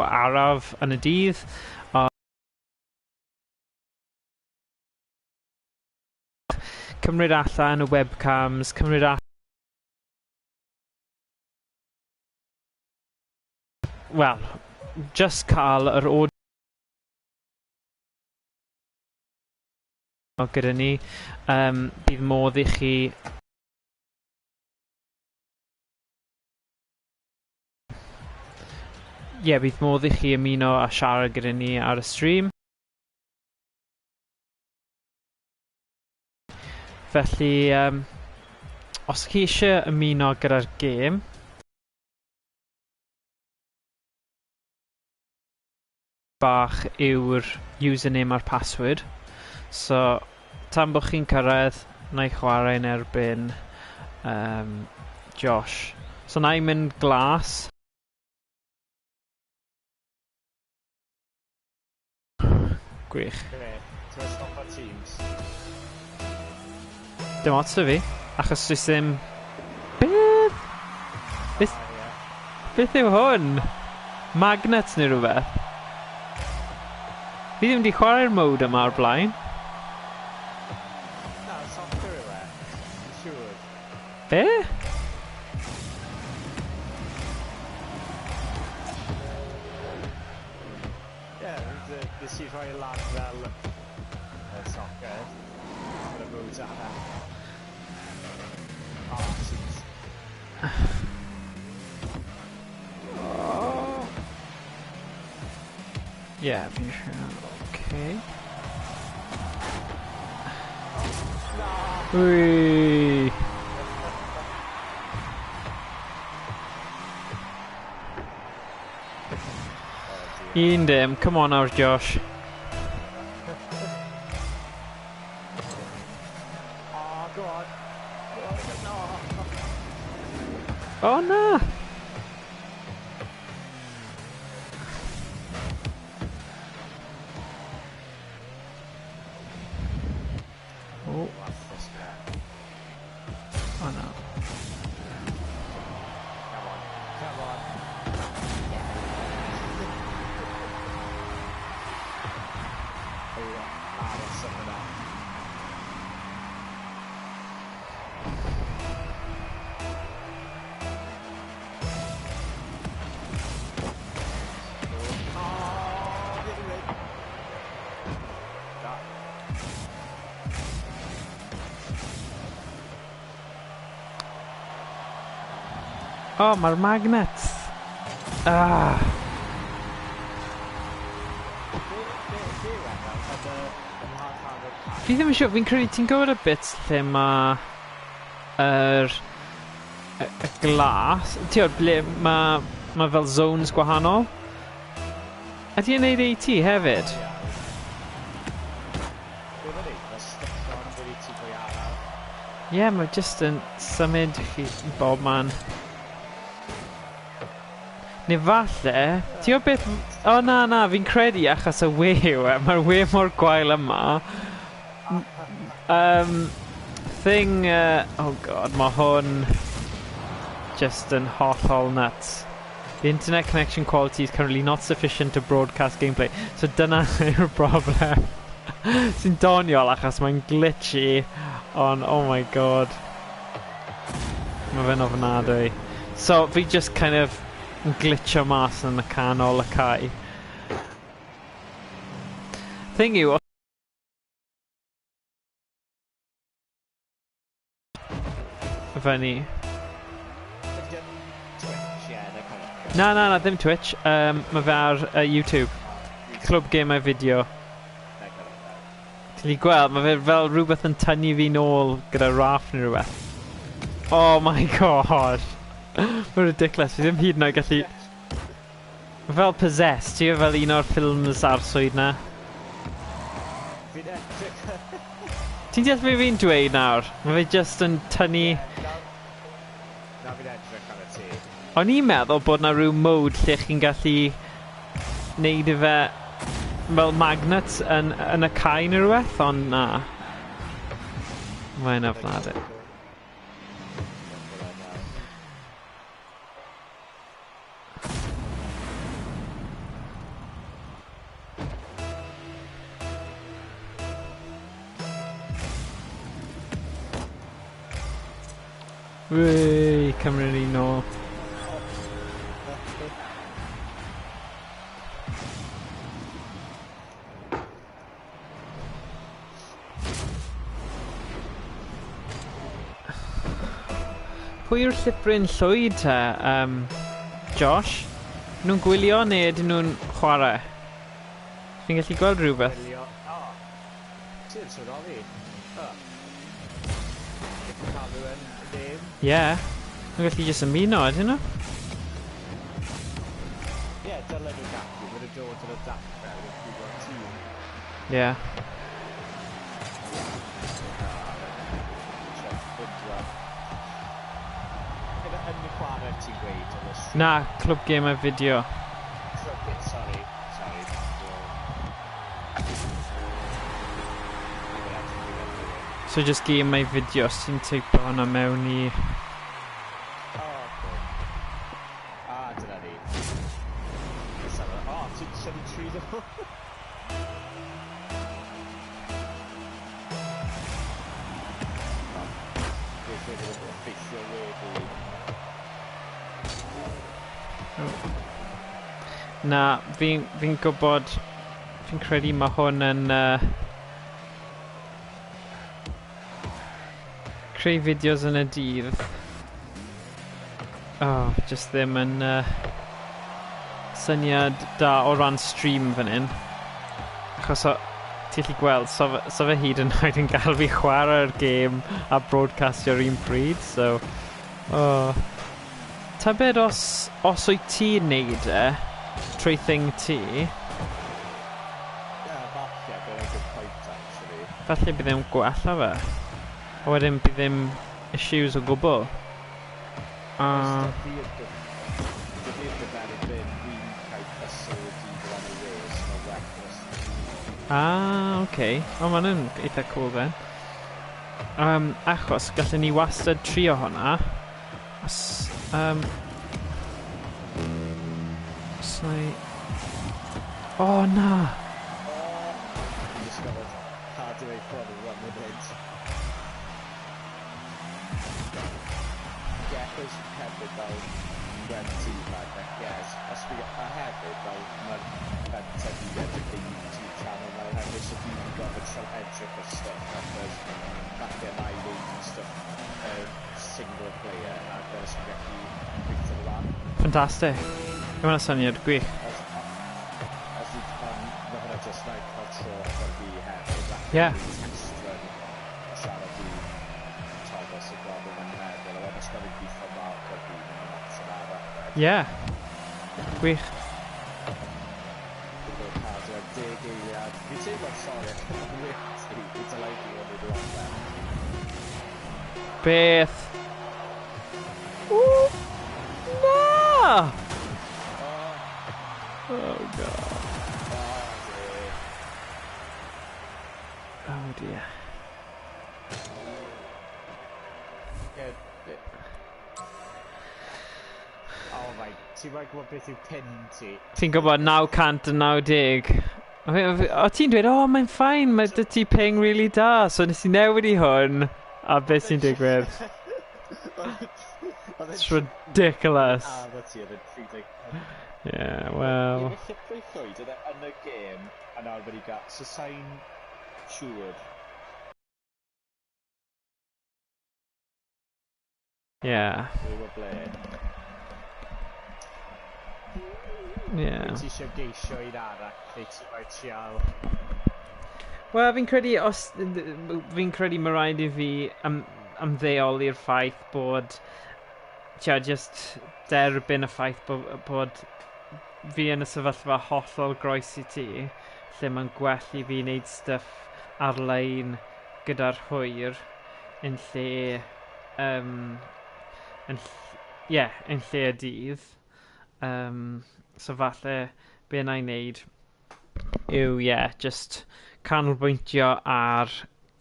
Araf yn y dydd. Cymryd allan y webcams, cymryd allan... Wel, just cael yr audio gyda ni. Bydd modd i chi Ie, bydd modd i chi ymuno a siarad gyda ni ar y stream. Felly, os chi eisiau ymuno gyda'r gêm, bach yw'r username a'r password. So, tan bod chi'n cyrraedd, na i chwarae yn erbyn Josh. So, na i mynd glas. Gwych. Grêt. Ti'n meddwl stop ar Teams? Dim ots 'da fi, achos does dim... Beth? Beth, beth yw hwn? Magnets neu rhywbeth? Fi ddim wedi chwarae'r mode yma o'r blaen. Na, soccer yw e. Yn siŵr. Be? Ie, nes i rhoi e lan fel soccer. Yn y mode arall. Oh, jeez. Oh. Ie, fi'n siŵr. Okay. Whee! Un dim, come on nawr Josh. Oh, go on. No. Oh na! Oh. Oh no. Come on, come on. Aros am hwnna. Oh, fi wedi mynd. Na. Oh, mae'r magnets! Ah! Be yw e fel? Yn y ym mha rhan o'r cae? Fi ddim yn siŵr, fi'n credu ti'n gwybod y bit lle mae yr y glas, ti'n gwybod ble mae ma fel zones gwahanol? Ydy e'n neud e i ti hefyd? O, iawn. Be mae'n neud? Mae'n stico yn fwy ti fwy araf. Ie, yeah, mae jyst yn symud chi i bob man. Neu falle, ti'n gwybod beth... O na, na, fi'n credu achos y we yw e, mae'r we mor gwael yma. Thing, oh god, mae hwn just yn hollol nuts. The internet connection quality is currently not sufficient to broadcast gameplay. So dyna yw'r broblem. Sy'n doniol achos mae'n glitchy, ond oh my god. Mae fe'n ofnadwy. So fi just kind of yn glitcho mas yn y canol y cae. Thing yw, fyny. Ydy o'n Twitch, ie, na kind of. Na, na, na, ddim Twitch. Mae fe ar YouTube. Clwb Gemau Fideo. Na kind of. Ti'n gweld, mae fe fel rhywbeth yn tynnu fi nôl gyda raff neu rhywbeth. Oh my god. Mae'n ridiculous. Fi ddim hyd yn oed gallu... Mae fel Possessed, ti'n fel un o'r ffilms arswyd na. Fi'n edrych... Ti'n deall beth fi'n dweud nawr? Mae fe just yn tynnu... Na, fi'n edrych ar y ti. O'n i'n meddwl bod na rhyw mode lle chi'n gallu neud i fe fel magnets yn y cae neu rhywbeth, ond na. Mae'n ofnadwy. Wei, cymryd ni nôl. Pwy yw'r llipryn llwyd te, Josh? Nhw'n gwylio neu ydyn nhw'n chwarae? Fi'n gallu gweld rhywbeth. Gwylio. O! Ti'n sylweddoli. O. Gallu cael nhw yn y game. Ie. Yeah. Nhw'n gallu jyst ymuno, ydyn nhw? Ie, yeah, dylen nhw gallu. Mae nhw'n dod yn y dachrau yn gwybod tîm. Ie. Yeah. Na, Clwb Gemau Fideo. Sorry, sorry. So just gemau fideo, os ti'n teipo hwnna mewn i... Oh, cool. Ah, dyna ni. Oh, ti'n 73 ddo. Na, fi'n fi gwybod, fi'n credu mae hwn yn creu fideos yn y dydd. Oh, just ddim yn syniad da o ran stream fan hyn. Achos o, ti'n gallu gweld, so fe, so fe hyd yn oed yn gael fi chwarae'r gêm a broadcastio'r un pryd, so... Oh. Tybed os wyt ti'n neud e, trwy thing ti... Yeah, falle, bydd e'n good point, actually. Falle bydd e'n gwella fe. A wedyn bydd ddim issues o gwbl. Ah, oce. Okay. O, ma' hwnna'n eitha cool then. Achos gallwn ni wastad trio hwnna. Os... Os na i... O, na! Fi'n discovered cadw ei ffwrdd am munud. Gethos hefyd fel 20 like, yes, os fi, a hefyd fel mae'r fenter fi edrych y YouTube channel nawr hefyd, so fi'n gorfod trio edrych ar stuff achos falle na i wneud stuff single player ac os fi'n gallu gweithio fe lan. Fantastic. Mae hwnna'n syniad gwych. Os i, mae hwnna just like cael tro ochr fi hefyd. Falle test run siarad i Thomas y gweld beth mae'n meddwl, a wedyn os mae'n gweithio dda ochr fi, mae'n opsiwn arall. Ie. Gwych. Dwi'n cadw ar 10 eiliad. Fi'n teimlo'n sori ac yn wedi. Fi'n dylai fi fod yn rhywbeth. Beth? Ww! Na! Oh god. Oh dear. Oh my, ti'n rhaid gwybod beth yw pin ti? Ti'n gwybod 990. O ti'n dweud, oh mae'n fine, mae dy ti ping really da. So nes i newid i hwn, a beth sy'n digwydd? It's ridiculous. A fo ti oedd yn 35. Yeah, well... Ie, felly llwyd oedd e yn y gêm, a nawr wedi gael... So sa'n siŵr. Yeah. Dwi'n gwybod ble. Yeah. Wyt ti eisiau geisio un arall, neu ti moyn trial... Wel, fi'n credu os... Fi'n credu mae rhaid i fi ymddeol i'r ffaith bod... Tia, just derbyn y ffaith bod fi yn y sefyllfa hollol groes i ti, lle mae'n gwell i fi wneud stuff ar-lein gyda'r hwyr yn lle... yn lle y dydd. So falle be na i wneud yw, yeah, just canolbwyntio ar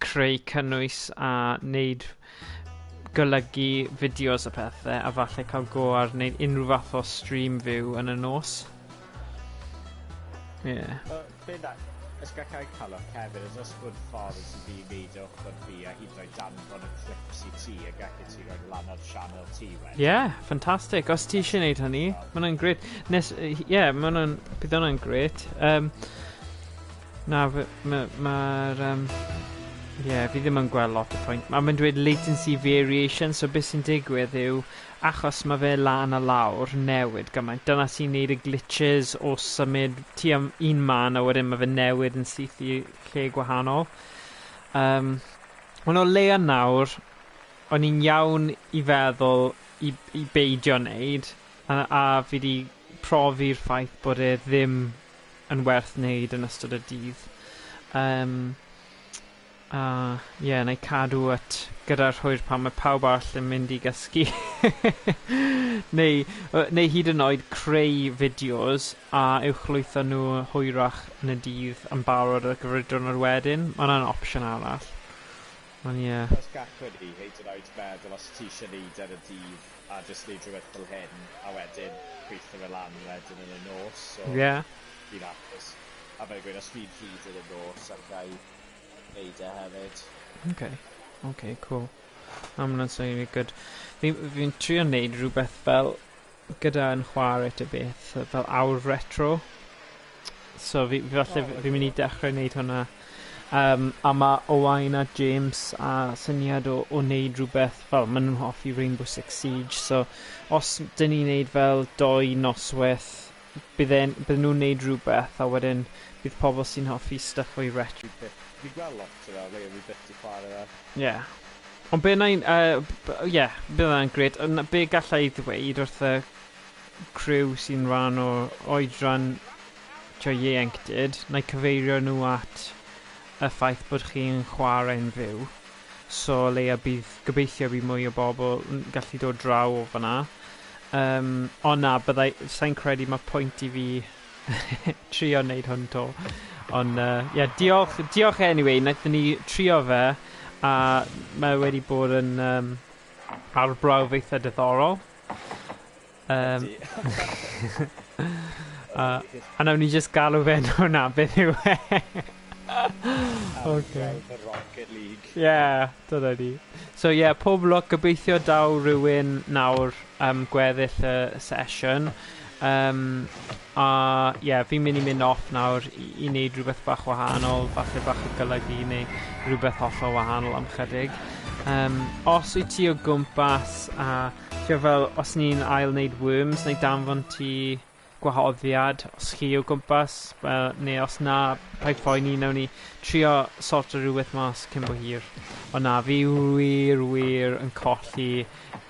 creu cynnwys a wneud golygu fideos a pethau, a falle cael go ar wneud unrhyw fath o stream fyw yn y nos. Yeah. Be na, Os gallai cael o hefyd, os bod ffordd i fi wneud o ochr fi a hyd yn oed danfon y clips i ti a gallu ti roi lan ar sianel ti wedyn. Yeah, fantastic. Os ti eisiau gwneud hynny, mae hwnna'n great. Nes, yeah, mae hwnna'n, bydd hwnna'n great. Na, mae'r... Ma, yeah, fi ddim yn gweld lot o pwynt. Mae'n dweud latency variation, so beth sy'n digwydd yw, achos mae fe lan a lawr newid gymaint, dyna sy'n neud y glitches o symud ti am un man a wedyn mae fe newid yn syth i lle gwahanol. Ond o leia nawr, o'n i'n iawn i feddwl i beidio wneud, a fi di profi'r ffaith bod e ddim yn werth wneud yn ystod y dydd. A ie, yeah, na i cadw at gyda'r hwyr pan mae pawb arall yn mynd i gysgu, neu hyd yn oed creu fideos a uwchlwytho nhw hwyrach yn y dydd yn barod ar gyfer y diwrnod wedyn. Mae hwnna'n opsiwn arall. Ond ie. Yeah. Os gallwn ni, hyd yn oed meddwl os ti eisiau neud ar y dydd a jyst neud rhywbeth fel hyn a wedyn gweithio fe lan wedyn yn y nos. So, fi'n hapus. A fel gweud, os fi'n hyd yn y nos, allai neud e hefyd. Okay, cool. Na, ma' hwnna'n swnio'n good. Fi trio neud rhywbeth fel gyda yn chwarae ty beth, fel awr retro. So fi falle fi'n mynd i dechrau neud hwnna. A mae Owain a James a syniad o wneud rhywbeth fel, maen nhw'n hoffi Rainbow Six Siege, so os dyn ni'n neud fel doi noswaith, bydden nhw'n neud rhywbeth a wedyn bydd pobl sy'n hoffi stuff o'i retro. Fi'n gweld lot o fel, fi byth 'di chwarae fe. Yeah. Ond be na'n... Yeah, bydd hwnna'n grêt. Ond be galla i ddweud wrth y criw sy'n rhan o oedran tio ieuenctid, na i cyfeirio nhw at y ffaith bod chi'n chwarae'n fyw. So leia bydd, gobeithio bydd mwy o bobl yn gallu dod draw o fyna. Ond na, byddai, sa'n credu mae pwynt i fi trio wneud hwn to. Ond, yeah, diolch, diolch anyway, wnaethon ni trio fe, a mae wedi bod yn arbrawf eitha diddorol. A nawn ni just galw fe yn hwnna, beth yw e? Okay. The Rocket League. Yeah, dyna ni. So yeah, pob lwc, gobeithio daw rhywun nawr gweddill y sesiwn. A yeah, fi'n mynd i mynd off nawr i wneud rhywbeth bach wahanol, falle bach o golygu neu rhywbeth hollol wahanol am chydig. Os wyt ti o gwmpas a ti'n fel, os ni'n ail wneud Worms, neu danfon ti gwahoddiad os chi o gwmpas, well, neu os na, paid phoeni, nawn ni trio sorto rhywbeth mas cyn bo hir. Ond na, fi wir, wir yn colli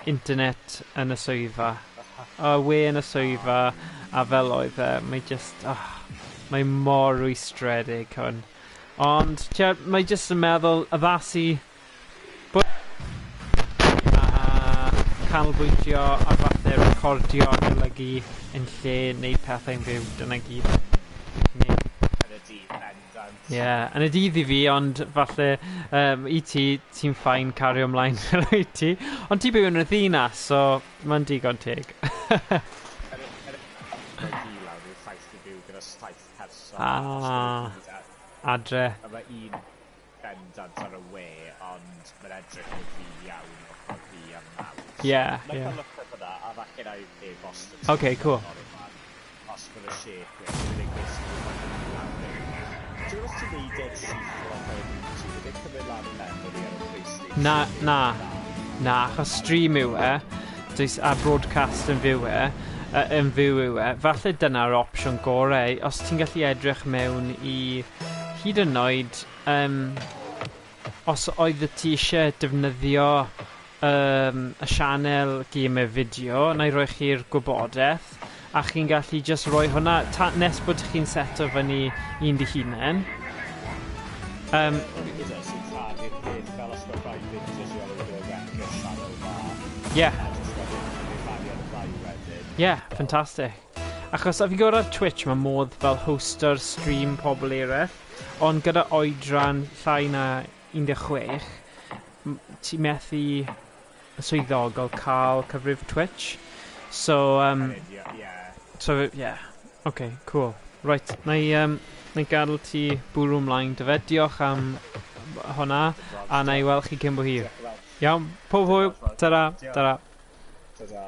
internet yn y swyddfa. Y we yn y swyddfa, a fel oedd e, mae just, oh, mae mor rwystredig hwn. Ond, tia, mae just yn meddwl addasu a canolbwyntio ar falle recordio a golygu yn lle wneud pethau'n fyw, dyna gyd. Neu, Yn y dydd bendant. Ie, yeah, yn y dydd i fi, ond falle i ti, ti'n fine cario ymlaen fel wyt ti. Ond ti byw yn y ddinas, so mae'n digon teg. Yn y fi lawr yw'r ffaith fi byw gyda 7 person. Ah. Adre. A mae un bendant ar y we, ond mae'n edrych yn ddu iawn ochr fi am nawr. Na i cael look at hwnna, a falle na i e-bost y Okay, cool. Os bydd y shape, bydd e'n basically lawr. Ti'n gwybod os ti'n neud e'n syth off ar YouTube, ydy e'n cymryd lan y memory ar y PlayStation? Na, na. Na, achos stream yw e, does, a broadcast yn fyw e, yn fyw yw e. Falle dyna'r opsiwn gorau. Os ti'n gallu edrych mewn i hyd yn oed, os oedd ti eisiau defnyddio y sianel gemau fideo, na i roi chi'r gwybodaeth, a chi'n gallu just rhoi hwnna nes bod chi'n seto fyny un dy hunain. Gyda sy'n rhannu'r peth fel os mae rhai fideos i ar y record sianel ma. A jyst wedyn rhannu ar y ddau wedyn. Yeah, fantastic. Achos a fi'n gwybod ar Twitch mae modd fel hosto'r stream pobl eraill, ond gyda oedran llai na 16, ti methu yn swyddogol cael cyfrif Twitch. So, Yeah. so yeah. Okay, cool. Right, na i Na i gadael ti bwrw ymlaen dy fe. Diolch am hwnna, a na i weld chi cyn bo hir. Diolch yn fawr. Iawn, pob hwyl, Diolch yn fawr. ta-ra, Diolch. Ta-ra. Ta-ta.